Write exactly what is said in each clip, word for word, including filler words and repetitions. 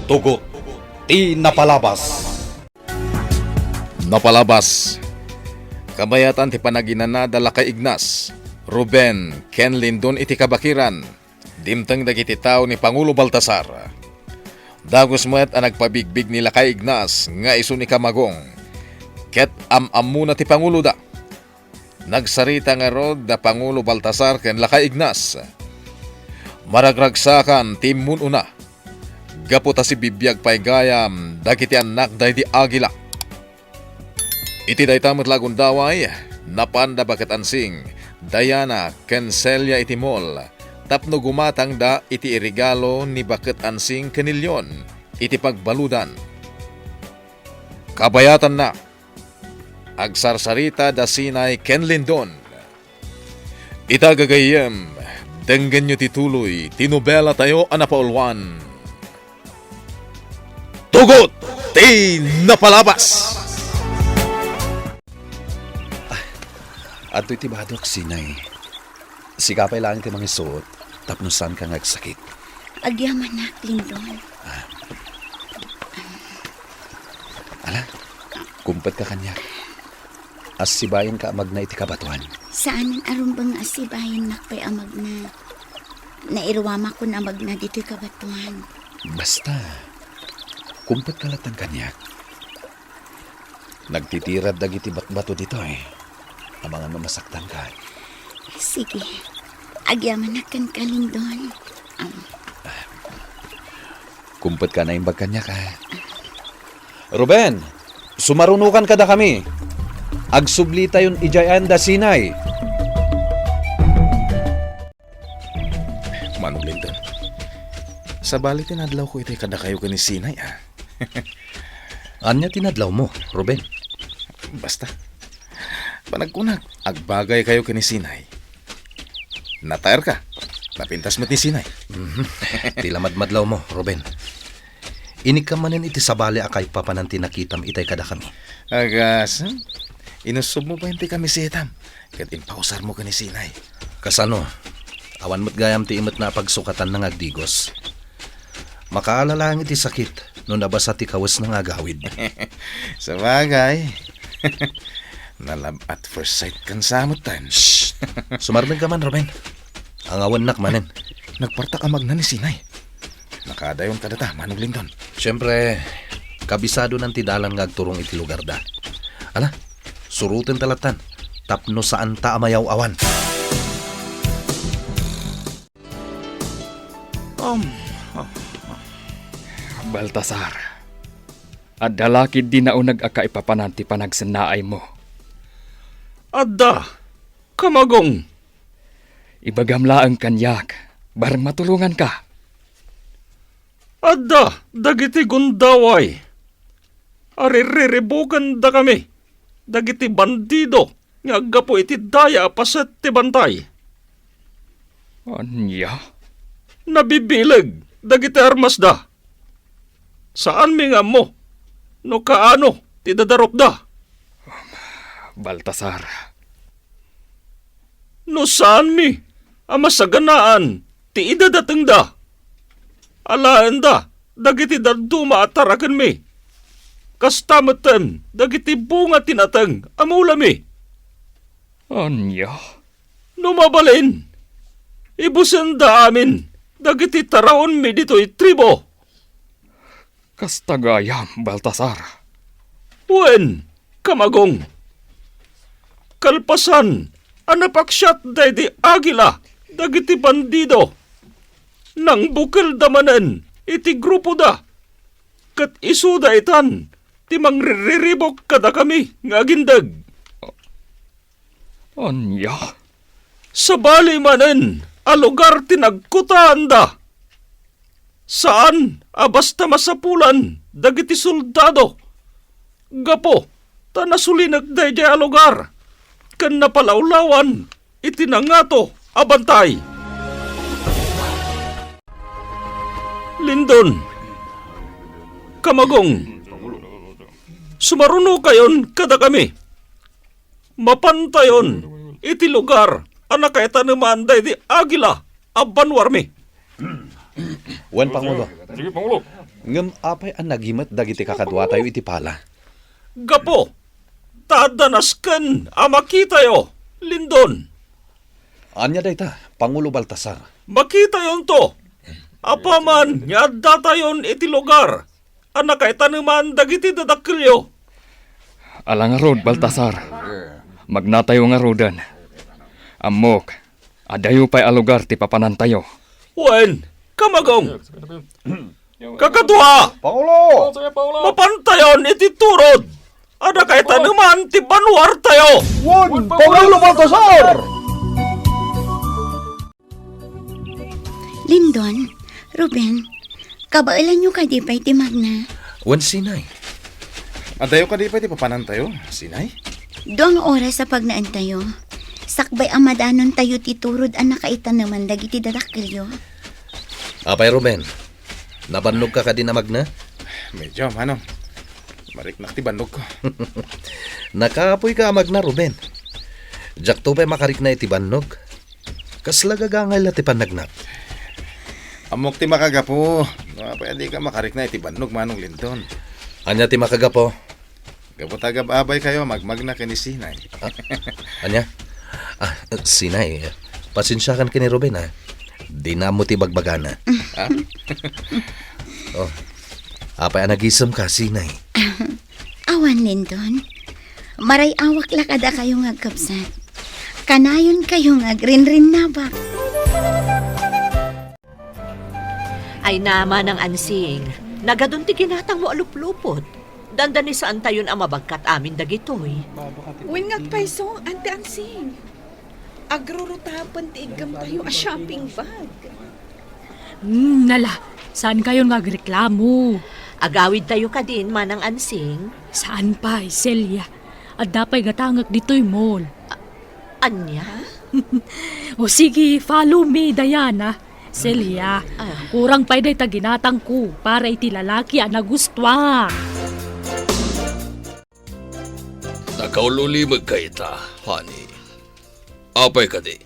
Tugot ti napalabas. Napalabas. Kabayatan ti panaginana da Lakay Ignas, Ruben, ken Lindon iti kabakiran. Dimteng dagiti tao ni Pangulo Baltasar. Dagus met a nagpabigbig ni Lakay Ignas nga isu ni Kamagong, ket am-ammona ti panguloda. Nagsarita ngarud da Pangulo Baltasar ken Lakay Ignas. Maragragsakan ti immun-una gapu ta sibibiag pay gayam dagiti annak daydi Agila. Iti dayta met la a gundaway, napan da Baket Ansing, Diana, ken Celia iti mall tapno gumatangda iti iregalo ni Baket Ansing ken ni Leon iti pagbaludan. Kabayatanna, agsarsarita da Sinay ken Lindon. Ita gagayyem, denggenyo ti tuloy ti nobelatayo a napauluan, Tugot ti Napalabas! Adtoy ti badok, Sinay. Sika pay laeng ti mangisuot tapno saanka nga agsakit. Agyamanak, Lindon. Ala, kumpetka kaniak. Assibayanka a magna iti kabatoan. Saanen a rumbeng nga assibayannak pay a magna. Nairuamakon a magna ditoy kabatoan. Basta, kumpetka lattan kaniak. Nagtitirad dagiti batbato ditoy. Amangan no masaktanka. Sige. Agyamanak kenka, Lindon. Am. Kumpetka a naimbag kaniak, a. Ruben, sumarunokan kadakami. Agsublitayon idiay ayan da Sinay. Manong Lindon, sabali ti nadlawko iti kadakayo ken ni Sinay, a. Ania ti nadlawmo, Ruben? Basta, panagkunak, agbagaykayo ken ni Sinay. Nataerka. Napintas met ni Sinay. Mhm. Ti la madmadlawmo, Ruben. Inikka manen iti sabali a kaipapanan ti nakitam itay kadakami. Agasem, inusubmo pay ti kamisetam ket impausarmo ken ni Sinay. Kasano? Awan met gayam ti imetna a pagsukatanna nga agdigos. Makaala laeng iti sakit no nabasa ti kawesna nga agawid. Sabagay. Na-love at first sight kan sa metten. Shh! Sumardengka man, Ruben. Angawennak manen. Nagpartak a magna ni Sinay. Nakadayon kadata, Manong Lindon. Siempre, kabisadonan ti dalan nga agturong iti lugarda. Ala, surotenta lattan, tapno saanta a mayaw-awan. Um, ah, ah. Baltasar, adda la ketdi nauneg a kaipapanan ti panagsennaaymo? Adda, Kamagong. Ibagam laeng kaniak, bareng matulonganka. Adda dagiti gundaway a rirriribukendakami dagiti bandido nga aggapu iti daya a paset ti bantay. Ania? Nabibileg dagiti armasda. Saanmi nga ammo no kaano ti dadarupda. Baltasar. No saanmi a masaganaan ti idadatengda, alaenda dagiti dadduma a tarakenmi. Kasta metten dagiti bunga ti nateng a mulami. Ania? No mabalin, ibusenda amin dagiti taraonmi ditoy tribo. Kasta gayam, Baltasar. Wen, Kamagong. Kalpasan a napaksiat daydi Agila dagiti bandido, nangbukelda manen iti grupoda, ket isuda itan ti mangrirriribuk kadakami nga agindeg. Ania? Sabali manen a lugar ti nagkutaanda. Saan a basta masapulan dagiti soldado gapu ta nasulinek daydiay a lugar ken napalawlawan iti nangato a bantay. Lindon, Kamagong, sumarunokayon kadakami. Mapantayon iti lugar a nakaitaneman daydi Agila a banwarmi. Wen, Pangulo. Sige, Pangulo. Ngem apay a nagimet dagiti kakaduatayo iti pala? Gapu ta adda nasken a makitayo, Lindon. Ania dayta, Pangulo Baltasar? Makitayonto apaman nga addatayon iti lugar a nakaitaneman dagiti dadakkelyo. Ala ngarud, Baltasar. Magnatayo ngaruden. Ammok, adayo pay a lugar ti papanantayo. Wen, kamagong. Kakadua, Pangulo! Mapantayon iti turod a nakaitaneman ti banuartayo. Wen, Pangulo Baltasar! Lindon, Ruben, kabaelanyo kadi pay ti magna? Wen, Sinay. Adayo kadi pay ti papanantayo, Sinay? Dua nga oras a pagnaentayo. Sakbay a madanontayo ti turod a nakaitaneman dagiti dadakkelyo. Apay, Ruben, nabannogka kadi a magna? Medyo, Manong. Mariknak ti bannogko. Nakapoyka a magna, Ruben. Diakto pay makarikna iti bannog. Kasla gagangay la ti pannagnak. Ammok ti makagapu. No apay a dika makarikna iti bannog, Manong Lindon. Ania ti makagapu? Gapu ta agab-abaykayo a magmagna ken ni Sinay. Ah, ania? Ah, Sinay, pasensiakan ken ni Ruben, ah. Dina ammo ti ibagbagana. Ha? Oh. Apay a nagisemka, Sinay? Awan, Lindon. Maray-awak la kadakayo nga agkabsat. Kanayonkayo nga agrinrinnabak. Ay na, Manang Ansing, nagadun ti ginatangmo a luplupot. Dandani saantayon a mabagkat amin dagitoy. Wen nga agpayso, Ante Ansing. Agrurutapen ti iggemtayo a shopping bag. Hmm, nala, saankayon nga agreklamo. Agawidtayo kadin, Manang Ansing? Saan pay, Celia. Adda pay gatangek ditoy mall. A-, ania? O sige, follow me, Diana. Celia, ah, kurang pay dayta ginatangko para iti lalaki a nagustuak. Nakaul-ulimekka ita, honey. Apay kadi?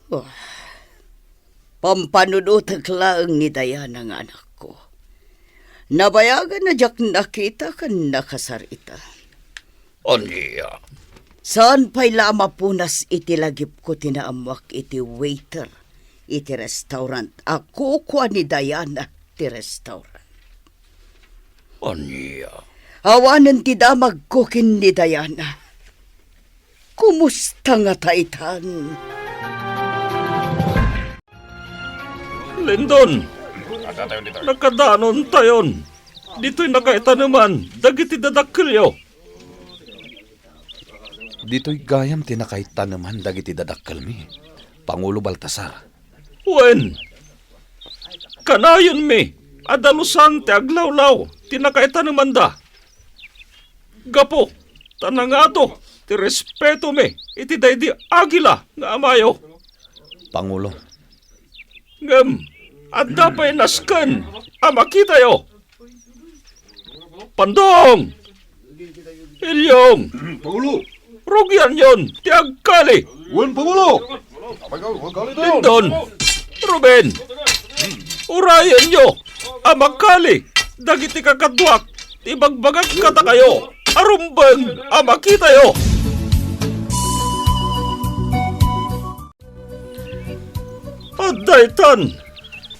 Oh, pampanunotek laeng ni Diana nga anakko. Nabayagan a diak nakita ken nakasar ita. Ania? Saan pay la a mapunas iti lagipko ti naammoak iti waiter iti restaurant a kukua ni Diana ti restaurant. Ania? Awanen ti damagko ken ni Diana. Kumusta ngata itan? Lindon, nakadanontayon ditoy nakaitaneman dagiti dadakkelyo. Ditoy gayam ti nakaitaneman dagiti dadakkelmi, Pangulo Baltasar. Wen, kanayonmi a dalusan ti aglawlaw ti nakaitanemanda. Gapu ta nangato ti respetomi iti daydi agila nga amayo. Pangulo. Ngem adda pay nasken a makitayo. Pandong! Ilyong! Pangulo! Rugianyon ti agkali! Wen, Pangulo! Lindon! Ruben! Urayenyo a makali dagiti kakaduak ti ibagbagak kadakayo a rumbeng a makitayo! Adda itan,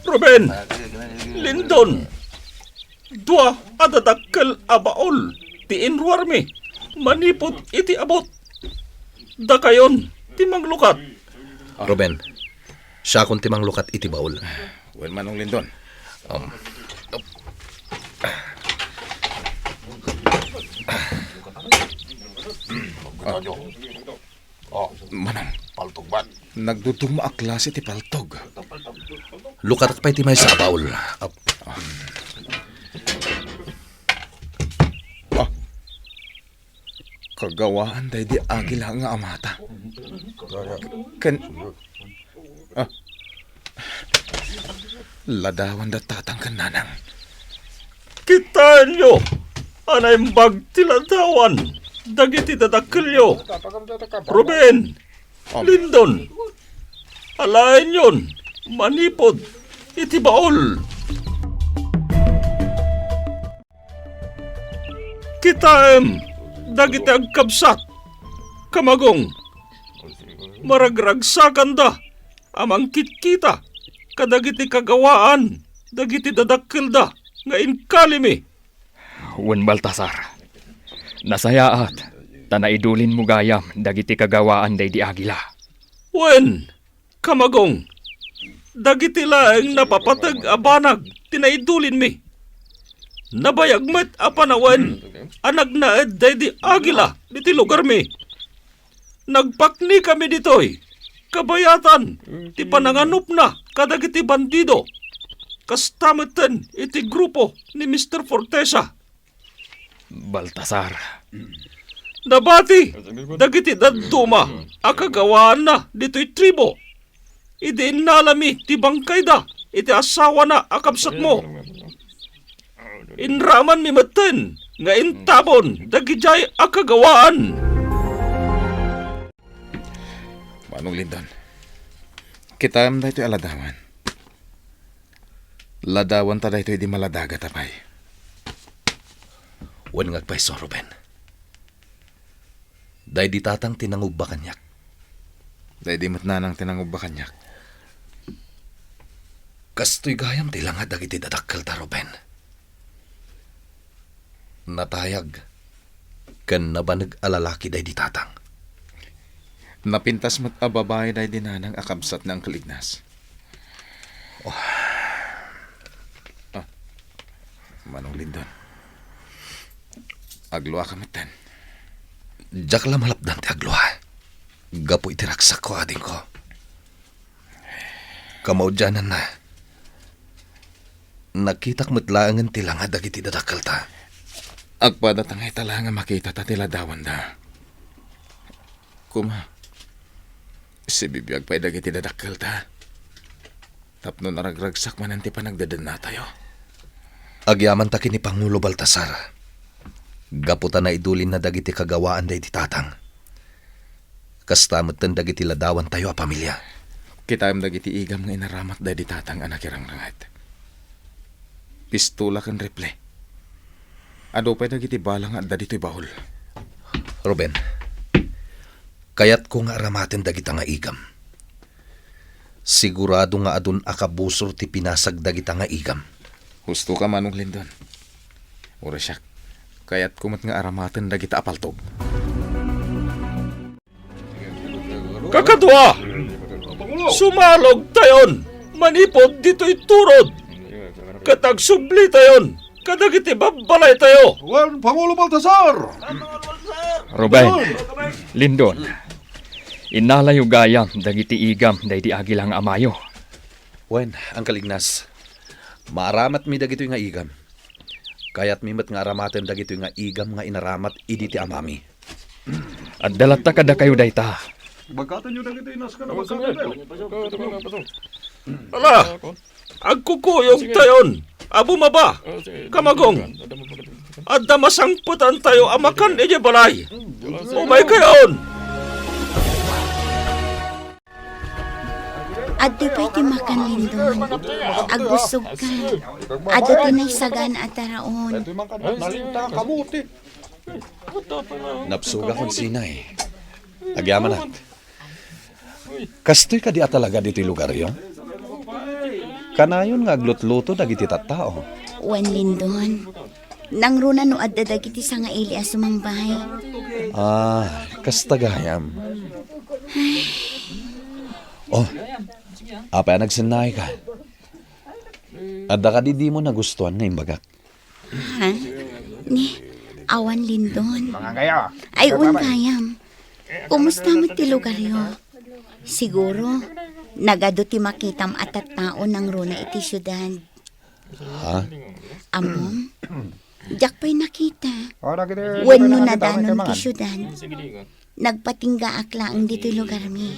Ruben, Lindon, dua a dadakkel a baol ti inruarmi manipud iti abut. Dakayon ti manglukat. Ruben, siakon ti manglukat iti baol. Wen, Manong Lindon. Um, Ah. Oh, Manang. Paltog man. Nagduduma a klase ti paltog. Lukatak pay ti maysa a baol. Ap- Ah. Kagawaan daydi agila nga amata. Ken, ah. Ladawan da tatang ken nanang. Kitaenyo a naimbag ti ladawan dagiti dadakkelyo. Ruben, Lindon, alaenyon manipud iti baol. Kitaem dagiti agkabsat, kamagong, maragragsakanda a mangkitkita kadagiti kagawaan dagiti dadakkelda nga inkalimi. Wen, Baltasar, nasayaat ta naidulinmo gayam dagiti kagawaan daydi Agila. Wen, kamagong, dagiti laeng napapateg a banag ti naidulinmi. Nabayag met a panawen a nagnaed daydi Agila diti lugarmi. Nagpaknikami ditoy kabayatan ti pananganupna kadagiti bandido. Kasta metten iti grupo ni Mister Fortesa. Baltasar. Nabati dagiti dadduma a kagawaanna ditoy tribo idi innalami ti bangkayda iti asawana a kabsatmo. Inramanmi metten nga intabon dagidiay a kagawaan. Manong Lindon, kitaem daytoy a ladawan. Ladawanta daytoy idi maladagat a pay. Wen nga agpayso, Ruben. Daydi tatang ti nangubba kaniak. Daydi met nanang ti nangubba kaniak. Kastoy gayam ti langad dagiti dadakkelta, Ruben. Natayag ken nabaneg a lalaki daydi tatang. Napintas met a babai daydi nanang a kabsat ni Uncle Ignas. Oh. Ah, Manong Lindon. Agluaka metten. Diak la malapdan ti aglua. Gapu iti ragsakko, adingko. Kamaudiananna, nakitak met laengen ti langad dagiti dadakkelta. Agpada ta nga ita la nga makitata ti ladawanda. Koma, sibibiag pay dagiti dadakkelta tapno naragragsak manen ti panagdedennatayo. Agyamanta ken ni Pangulo Baltasar, gapu ta naidulinna dagiti kagawaan daydi tatang. Kasta metten dagiti ladawantayo a pamilia. Kitaem dagiti igam nga inaramat daydi tatang a nakirangranget. Pistola ken rifle. Adu pay dagiti bala nga adda ditoy baul. Ruben, kayatko nga aramaten dagita nga igam. Sigurado nga adun a kabusor ti pinasag dagita nga igam. Husto ka, Manong Lindon. Uray siak, kayatko met nga aramaten dagita a paltog. Kakadua, sumalogtayon manipud ditoy turod, ket agsublitayon kadagiti babbalaytayo. Wen, Pangulo Baltasar! Ruben, Lindon, innalayo gayam dagiti igam daydi Agila nga amayo. Wen, Uncle Ignas, maaramatmi dagitoy nga igam. Kayatmi met nga aramaten dagitoy nga igam nga inaramat idi ti amami. Adda latta kadakayo dayta. Bagkatenyo dagitoy nasken a bagkatenyo. Ala, agkukuyogtayon a bumaba, kamagong. Adda masangpetantayo a makan idiay balay. Umaykayon! Adda pay ti makan, Lindon. Agbusogka. Adda ti naisagana a taraon. Napsugakon, Sinay. Agyamanak. Kastoy kadi a talaga ditoy lugaryo? Kanayon nga aglutluto dagiti tattao. Wen, Lindon. Nangruna no adda dagiti sangaili a sumangbay. Ah, kasta gayam. Oh, apay a nagsennayka? Adda kadi dimo nagustuan nga imbagak? Ha? Ni, awan, Lindon. Ay, wen gayam. Kumusta met ti lugaryo? Siguro, nagadu ti makitam a tattao nangruna iti siudad. Ha? Ammom? Diak pay nakita. Wenno nadanon ti siudad. Nagpatinggaak laeng ditoy lugarmi.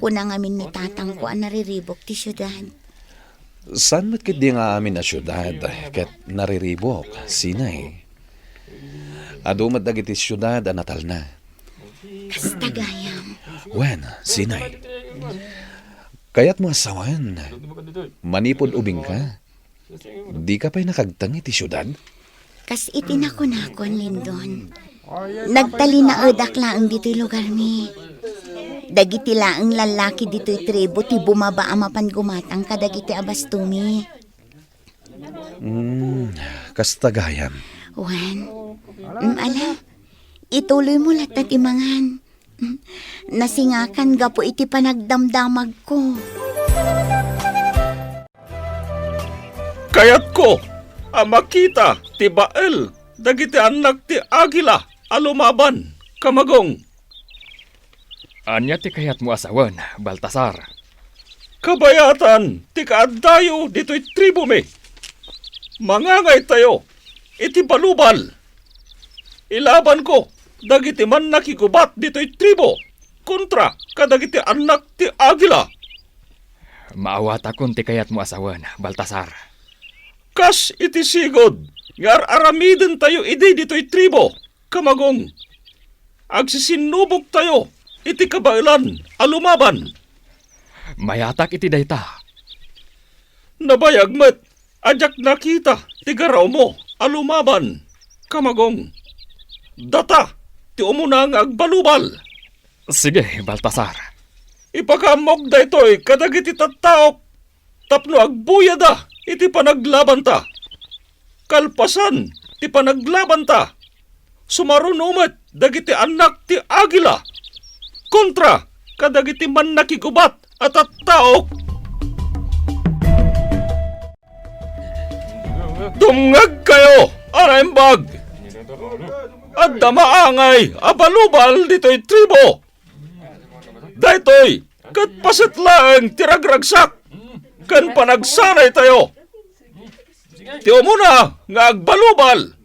Kuna ngamin ni tatangko a nariribuk ti siudad. Saan met ketdi nga amin a siudad ket nariribuk, Sinay? Adu met dagiti siudad a natalna. Kasta gayam. Wen, Sinay. Kayatmo a sawen, manipud ubingka, dika pay nakagteng iti siudad? Kas iti nakunakon, Lindon, nagtalinaedak laeng ditoy lugarmi. Dagiti laeng lallaki ditoy tribo ti bumaba a mapan gumatang kadagiti abastomi. Mm, kasta gayam. Wen, mm, ala, ituloymo latta ti mangan. Nasingakan gapu iti panagdamdamagko. Kayatko a makita ti bael dagiti annak ti agila a lumaban, Kamagong. Ania ti kayatmo a sawen, Baltasar? Kabayatan ti kaaddayo ditoy tribomi. Mangangaytayo iti balubal. Ilabanko dagiti mannakigubat ditoy tribo kontra kadagiti annak ti agila. Maawatakon ti kayatmo a sawen, Baltasar. Kas iti sigud nga ar-aramidentayo idi ditoy tribo, Kamagong, agsisinnuboktayo iti kabaelan a lumaban. Mayatak iti dayta. Nabayag met a diak nakita ti garawmo a lumaban, Kamagong. Data ti umuna nga agbalubal. Sige, Baltasar. Ipakaammok daytoy kadagiti tattaok tapno agbuyada iti panaglabanta. Kalpasan ti panaglabanta, sumaruno met dagiti annak ti agila kontra kadagiti mannakigubat a tattaok. Dumngegkayo a naimbag! Adda maangay a balubal ditoy tribo. Daytoy ket paset laeng ti ragragsak ken panagsanaytayo. Ti umuna nga agbalubal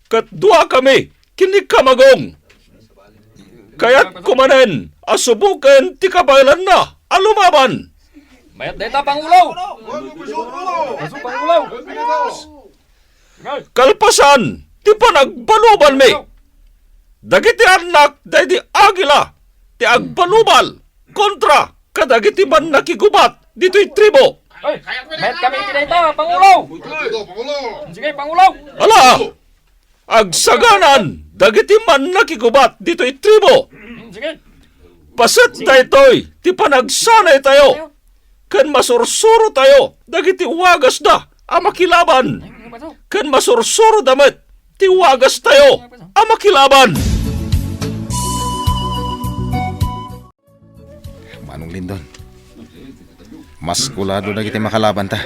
ket duakami ken ni Kamagong. Kayatko manen a suboken ti kabaelanna a lumaban. Mayat dayta, Pangulo! Kasu, Pangulo! Kalpasan ti panagbalubalmi, dagiti annak daydi agila ti agbalubal kontra kadagiti mannakigubat ditoy tribo. Ay, mayat kami iti dayta, Pangulo! Sige, Pangulo! Ala! Agsaganan dagiti mannakigubat ditoy tribo. Mm, sige. Paset daytoy ti panagsanaytayo, ken masursurotayo dagiti wagasda a makilaban, ken masursuroda met ti wagastayo a makilaban. Manong Lindon, maskulado dagiti makalabanta.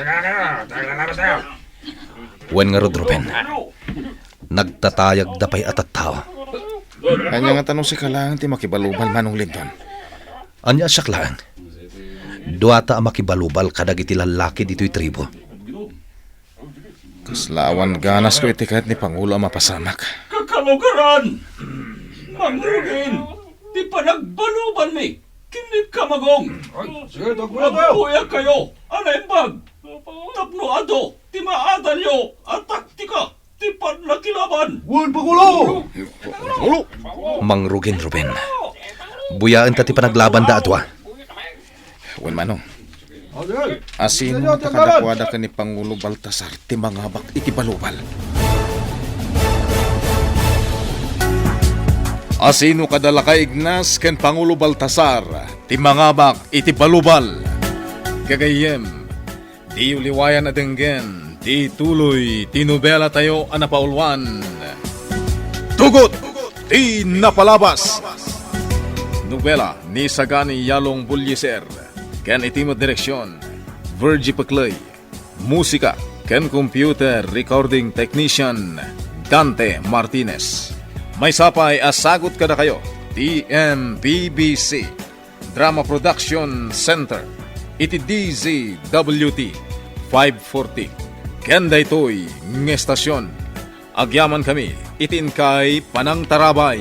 Wen ngarud, Ruben, nagtatayagda pay a tattao. Ania ngata no sika laeng ti makibalubal, Manong Lindon? Ania a siak laeng? Duata a makibalubal kadagiti lallaki ditoy tribo. Kasla awan ganasko iti kayat ni Pangulo a mapasamak. Kakalugaran! Mangrugin ti panagbalubalmi ken ni Kamagong. Ay, sige, tagpuyo tayo. Agbuyakayo a naimbag tapno adu ti maadalyo a taktika ti pannakilaban. Wen, Pangulo! Mangrugin, Ruben. Buyaenta ti panaglabanda a dua. Wen, Manong. Asino ta kadakuada ken ni Pangulo Baltasar ti mangabak iti balubal? Asino kada Lakay Ignas ken Pangulo Baltasar ti mangabak iti balubal? Gagayyem, diyo liwayan a denggen ti ituloy ti nobelatayo a napauluan, Tugot ti Napalabas. Nobela ni Sagani Yalong Bullieser. Ken iti met direksion, Virgie Pecley. Musika ken computer recording technician, Dante Martinez. Maysa pay a sagut kadakayo ti M P B C Drama Production Center iti D Z W T five forty. Ken daytoy nga estasion, agyamankami iti inkay panangtarabay.